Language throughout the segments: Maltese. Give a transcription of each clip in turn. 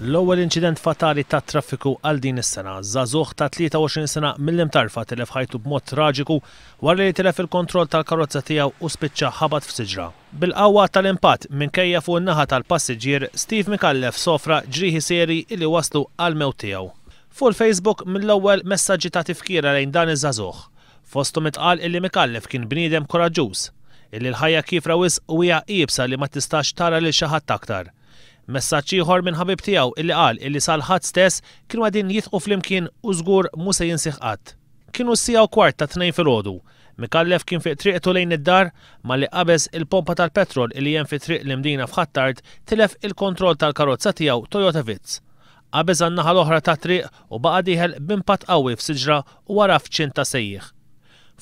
L-ewwel inċident fatali tat-traffiku għal din is-sena. Żagħżugħ ta' 23 sena mill-Imtarfa tilef ħajtu b'mod traġiku wara li tilef il-kontroll tal-karozza tiegħu u spiċċa ħabat f'siġra. Bil-qawwa tal-impatt, minkejja fuq in-naħa tal-passiġġier, Steve Micallef sofra ġrieħi seri li wasslu għall-mewt tiegħu. Fuq il-Facebook mill-ewwel messaġġi ta' tifkira lejn dan iż-żagħżugħ. Fosthom intqal illi Micallef kien bniedem kuraġġuż. Illi l-ħajja kiefra wisq u hija iebsa li ma tistax tara lil xi ħadd aktar. Messaġġ ieħor minn ħabib tiegħu illi qal illi sal-Ħadd stess kienu qegħdin jidħqu flimkien u żgur mhu se jinsih qatt. Kienu s-siegħa u kwart tat-tnejn filgħodu. Micallef kien fi triqtu lejn id-dar, malli qabeż il-pompa tal-petrol illi hemm fi Triq l-Imdina f'Ħ'Attard tilef il-kontroll tal-karozza tiegħu Toyota Vitz. Qabeż għan-naħa l-oħra tat-triq u baqa' dieħel b'impatt qawwi f'siġra u wara f'ċint ta' sejjieħ.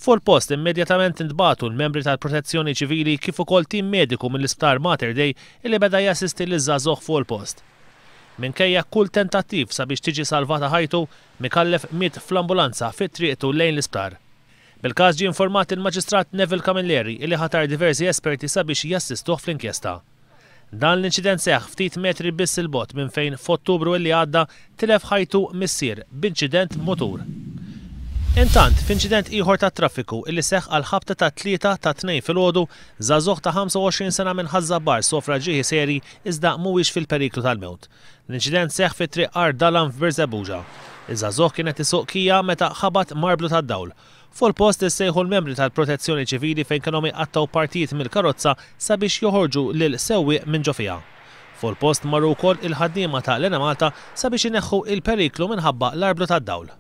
Fuq il-post immedjatament intbagħtu l-membri tal-Protezzjoni Ċivili kif ukoll tim mediku mill-Isptar Mater Dei li beda jassisti liż-żagħżugħ fuq il-post. Minkejja kull tentattiv sabiex tiġi salvata ħajtu, Micallef miet fl-ambulanza fi triqtu lejn l-isptar. Bil-każ ġie informat il-Maġistrat Neville Camilleri li ħatar diversi esperti sabiex jassistuh fl-inkjesta. Dan l-inċident seħħ ftit metri biss 'il bogħod minn fejn f'Ottubru illi għadda tilef ħajtu missier b'inċident b'mutur. Intant, f'inċident ieħor tat-traffiku illi seħħ għall-ħabta tat-tlieta tat-Tnejn filgħodu, żagħżugħ ta' 25 sena minn Ħaż-Żabbar sofra ġrieħi serji iżda mhuwiex fil-periklu tal-mewt. L-inċident seħħ fi Triq Għar Dalam f'Birżebbuġa. Iż-żagħżugħ kien qed isuq Kia meta ħabat m'arblu tad-dawl. Fuq il-post issejħu l-membri tal-Protezzjoni Ċivili fejn kellhom iqattgħu partijiet mill-karozza sabiex joħorġu lil sewwieq minn ġo fiha. Fuq il-post marru wkoll il-ħaddiema ta' l-Enemalta sabiex ineħħu il-periklu minħabba l-arblu tad-dawl.